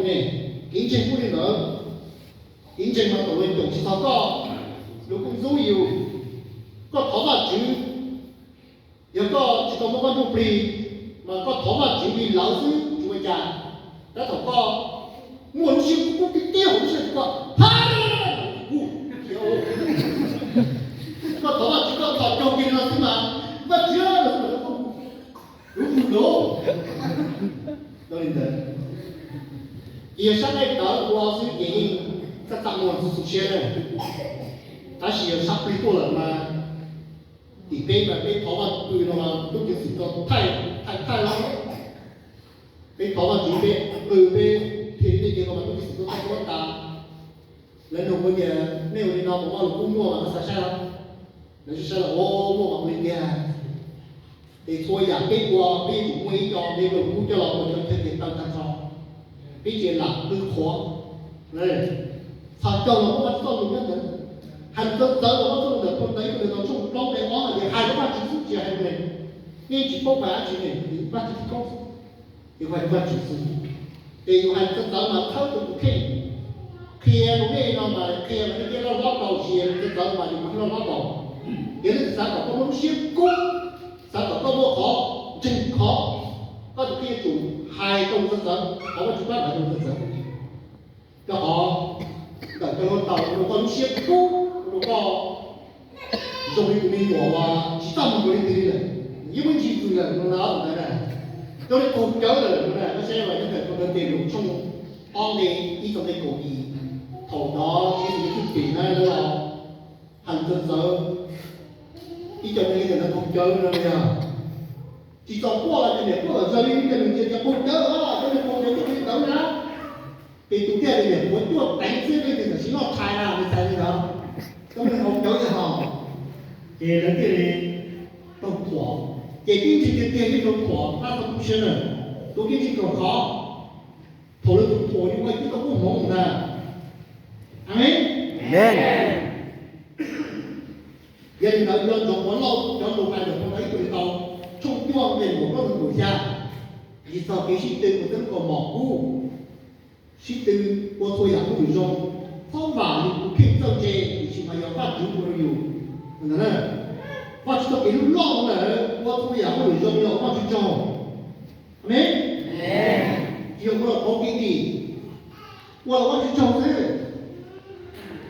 Kev ntseeg kuj li ntawd, kev ntseeg mas thaum lawv caum tsis txog koj, lawv kuj ntxub yus. Koj thov Vajtswv, yog koj tsis tau muaj Vaj Ntsujplig, mas koj thov Vajtswv li lawv xwb tsis ua cas. Tab thaum koj muaj lub siab kub kub tiag tiag hauv lub siab koj, koj thov Vajtswv koj txhos caug kiag li no xwb mas, Vajtswv, lub hu lub. Li ntawd, ces yog sab nqaij tawv ua xwb ces yeej txaj txaj muag xwb xwb siab na. Tab sis yog sab plig tuaj lawm mas, tim peb mas peb thov Vajtswv no mas tub ceev xwm tau thaij thaij thaij lawm. Peb thov Vajtswv peb qw peb thim li nej tias no mas tub ceev xwm tau thaij tau tas. Lawv nug kuv tias nej ua li no puas muaj lus kub muaj mas koj xav saib los? Lawv saib saib los, o, muaj mas ua li tiag. Ces txhua yam peb ua peb yuav tsum muaj ib co me lus kub coj los ua cov chaw tes taw tag nrho. Peb tsis lam qw qhuav. Txhos caug los muaj Vajtswv txoj lus nyob ntawd. Hais lus txawv txawv los muaj txoj lus ntawm phau ntawv ib Kolintos tshooj plaub nqe ob hais tias hais rau Vajtswv xwb tsis hais rau neeg. Nej tsis paub hais dab tsi ne, Vajtswv tib koob xwb. Ces hais rau Vajtswv xwb. Ces yus hais lus txawv txawv mas txhawb rau tus kheej. Qhia rau nej no mas qhia mas nej thiaj loj hlob tau, tsis yog lus txawv txawv mas yus mas thiaj loj hlob tau. Ces nej xav kom koj muaj lub siab kub, xav kom koj muaj qhov ntseeg khov, koj tus kheej yuav tsum hais rau lus txawv txawv, thov Vajtswv pab hais rau lus txawv txawv. Rau qhov ntawm cov hluav taws ua rau koj lub siab kub, ua rau koj zoo li tus me nyuam uas tsis txaj muag nkaus li twg li lawm, yeej muaj ntsis txwm lawm no na ntawd na. Zoo li qaug cawv lawm no na. Koj saib mas nyob ntawm phau ntawv Ntes Nkaus tshooj ob nqe ib txog nqe kaum yim, thaum ntawd Yexus Khetos twb pem na, lawv los hais lus txawv txawv, ib co neeg li ntawm no qaug cawv no yog tsis txaus quaj los cov niam quaj los zawg li cov neeg ntsia cov qaug cawv os, cov neeg qaug cawv coj li ntawd na. Ces tus thiaj li niam qhuav cuaj teev xwb, leej twg tam sim noj tshais na, nws txhais li ntawd. Cov neeg qaug cawv yog hos, ces lawv thiaj li raug thuam. Ces kev ntseeg tiag tiag yeej raug thuam, tab txog kuv siab na, tus kev ntseeg raug thuam, thaum lawv tus thuam yus ua yeej tau koob hmoov ntag. Amees. Yog li ntawd, yog ntsoov qhov lauj cov lus hais ntawm phau ntawv ib Kolintos tshooj cuaj nqe kaum plaub kaum xya, txog kev sib tw ua txoj lub kaus mom kub, sib tw ua txhua yam hauj lwm zoo, txhob vam yus tus kheej txawj ntse, tiam sis mas yog Vajtswv ua rau yus. Vajtswv txoj kev hlub loj lawm, ua txhua yam hauj lwm zoo yog ua Vajtswv tsaug. Amees. Tsis yog ua los pauv kev dim, ua los Vajtswv tsaug xwb.